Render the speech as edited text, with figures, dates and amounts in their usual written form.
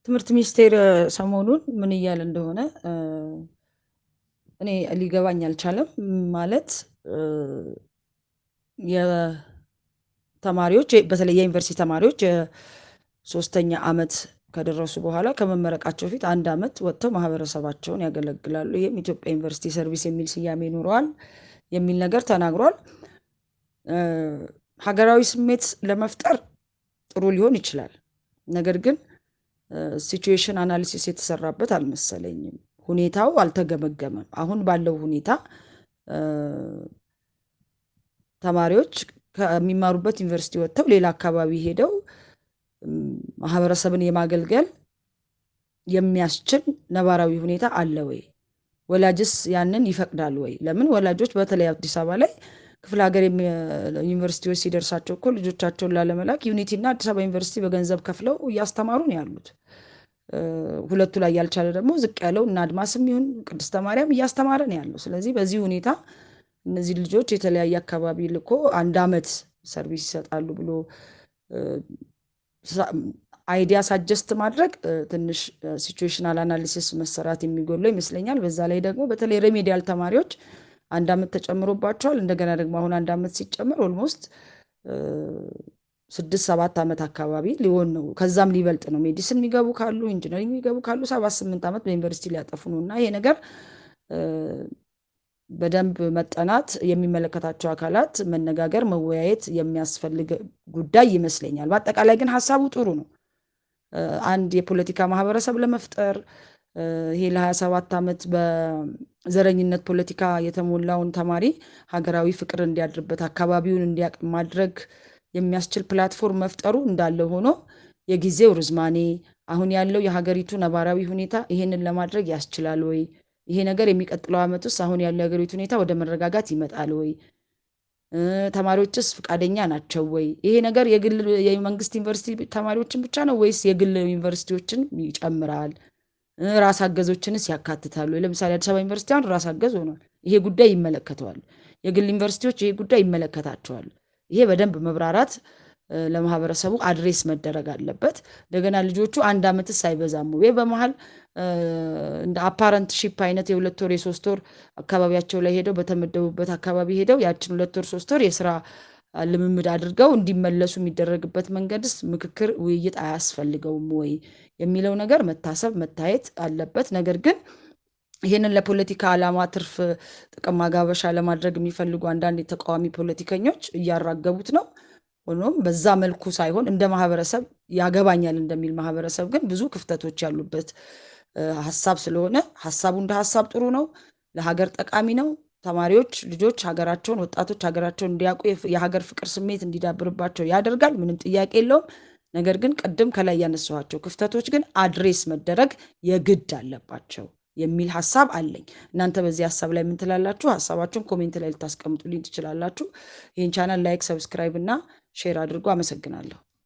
ትምህርት ሚኒስቴር ሰሞኑን ምን እያለ እንደሆነ እኔ ሊገባኝ አልቻለም። ማለት የተማሪዎች፣ በተለይ የዩኒቨርሲቲ ተማሪዎች የሶስተኛ ዓመት ከደረሱ በኋላ ከመመረቃቸው በፊት አንድ ዓመት ወጥተው ማህበረሰባቸውን ያገለግላሉ። ይህም ኢትዮጵያ University Service የሚል ስያሜ ይኖረዋል የሚል ነገር ተናግሯል። ሀገራዊ ስሜት ለመፍጠር ጥሩ ሊሆን ይችላል። ነገር ግን situation analysis የተሰራበት አልመሰለኝም። ሁኔታው አልተገመገመም። አሁን ባለው ሁኔታ ተማሪዎች ከሚማሩበት ዩኒቨርሲቲ ወጥተው ሌላ አካባቢ ሄደው ማህበረሰብን የማገልገል የሚያስችል ነባራዊ ሁኔታ አለ ወይ? ወላጅስ ያንን ይፈቅዳል ወይ? ለምን ወላጆች በተለይ አዲስ አበባ ላይ ክፍለ ሀገር ዩኒቨርሲቲዎች ሲደርሳቸው እኮ ልጆቻቸውን ላለመላክ ዩኒቲ እና አዲስ አበባ ዩኒቨርሲቲ በገንዘብ ከፍለው እያስተማሩ ነው ያሉት። ሁለቱ ላይ ያልቻለ ደግሞ ዝቅ ያለው እና አድማስም ይሁን ቅድስተ ማርያም እያስተማረ ነው ያለው። ስለዚህ በዚህ ሁኔታ እነዚህ ልጆች የተለያየ አካባቢ ልኮ አንድ አመት service ይሰጣሉ ብሎ idea suggest ማድረግ ትንሽ situational analysis መሰራት የሚጎለው ይመስለኛል። በዛ ላይ ደግሞ በተለይ remedial ተማሪዎች አንድ አመት ተጨምሮባቸዋል። እንደገና ደግሞ አሁን አንድ አመት ሲጨመር almost 6-7 ዓመት አካባቢ ሊሆን ነው። ከዛም ሊበልጥ ነው። Medicine የሚገቡ ካሉ፣ engineering የሚገቡ ካሉ 7-8 ዓመት በዩኒቨርሲቲ ሊያጠፉ ነው። እና ይሄ ነገር በደንብ መጠናት፣ የሚመለከታቸው አካላት መነጋገር፣ መወያየት የሚያስፈልግ ጉዳይ ይመስለኛል። በአጠቃላይ ግን ሀሳቡ ጥሩ ነው። አንድ የፖለቲካ ማህበረሰብ ለመፍጠር፣ ይሄ ለ27 ዓመት በዘረኝነት ፖለቲካ የተሞላውን ተማሪ ሀገራዊ ፍቅር እንዲያድርበት፣ አካባቢውን እንዲያውቅ ማድረግ የሚያስችል platform መፍጠሩ እንዳለ ሆኖ የጊዜው ርዝማኔ፣ አሁን ያለው የሀገሪቱ ነባራዊ ሁኔታ ይሄንን ለማድረግ ያስችላል ወይ? ይሄ ነገር የሚቀጥለው ዓመት ውስጥ አሁን ያለው የሀገሪቱ ሁኔታ ወደ መረጋጋት ይመጣል ወይ? ተማሪዎችስ ፈቃደኛ ናቸው ወይ? ይሄ ነገር የግል የመንግስት ዩኒቨርሲቲ ተማሪዎችን ብቻ ነው ወይስ የግል ዩኒቨርሲቲዎችን ይጨምራል? ራስ አገዞችንስ ያካትታሉ ወይ? ለምሳሌ አዲስ አበባ ዩኒቨርሲቲ አሁን ራስ አገዝ ሆኗል። ይሄ ጉዳይ ይመለከተዋል። የግል ዩኒቨርሲቲዎች ይሄ ጉዳይ ይመለከታቸዋል። ይሄ በደንብ መብራራት፣ ለማህበረሰቡ address መደረግ አለበት። እንደገና ልጆቹ አንድ አመትስ አይበዛም ወይ? በመሀል እንደ apprenticeship አይነት የ2 ወር የ3 ወር አካባቢያቸው ላይ ሄደው፣ በተመደቡበት አካባቢ ሄደው ያችን 2 ወር 3 ወር የስራ ልምምድ አድርገው እንዲመለሱ የሚደረግበት መንገድስ ምክክር፣ ውይይት አያስፈልገውም ወይ የሚለው ነገር መታሰብ፣ መታየት አለበት። ነገር ግን ይህንን ለፖለቲካ ዓላማ፣ ትርፍ ጥቅም ማጋበሻ ለማድረግ የሚፈልጉ አንዳንድ የተቃዋሚ ፖለቲከኞች እያራገቡት ነው። ሆኖም በዛ መልኩ ሳይሆን እንደ ማህበረሰብ ያገባኛል እንደሚል ማህበረሰብ ግን ብዙ ክፍተቶች ያሉበት ሀሳብ ስለሆነ ሀሳቡ እንደ ሀሳብ ጥሩ ነው፣ ለሀገር ጠቃሚ ነው። ተማሪዎች ልጆች ሀገራቸውን፣ ወጣቶች ሀገራቸውን እንዲያውቁ፣ የሀገር ፍቅር ስሜት እንዲዳብርባቸው ያደርጋል። ምንም ጥያቄ የለውም። ነገር ግን ቅድም ከላይ ያነሳኋቸው ክፍተቶች ግን address መደረግ የግድ አለባቸው የሚል ሀሳብ አለኝ። እናንተ በዚህ ሀሳብ ላይ ምን ትላላችሁ? ሀሳባችሁን comment ላይ ልታስቀምጡልኝ ትችላላችሁ። ይህን channel like፣ subscribe እና share አድርጉ። አመሰግናለሁ።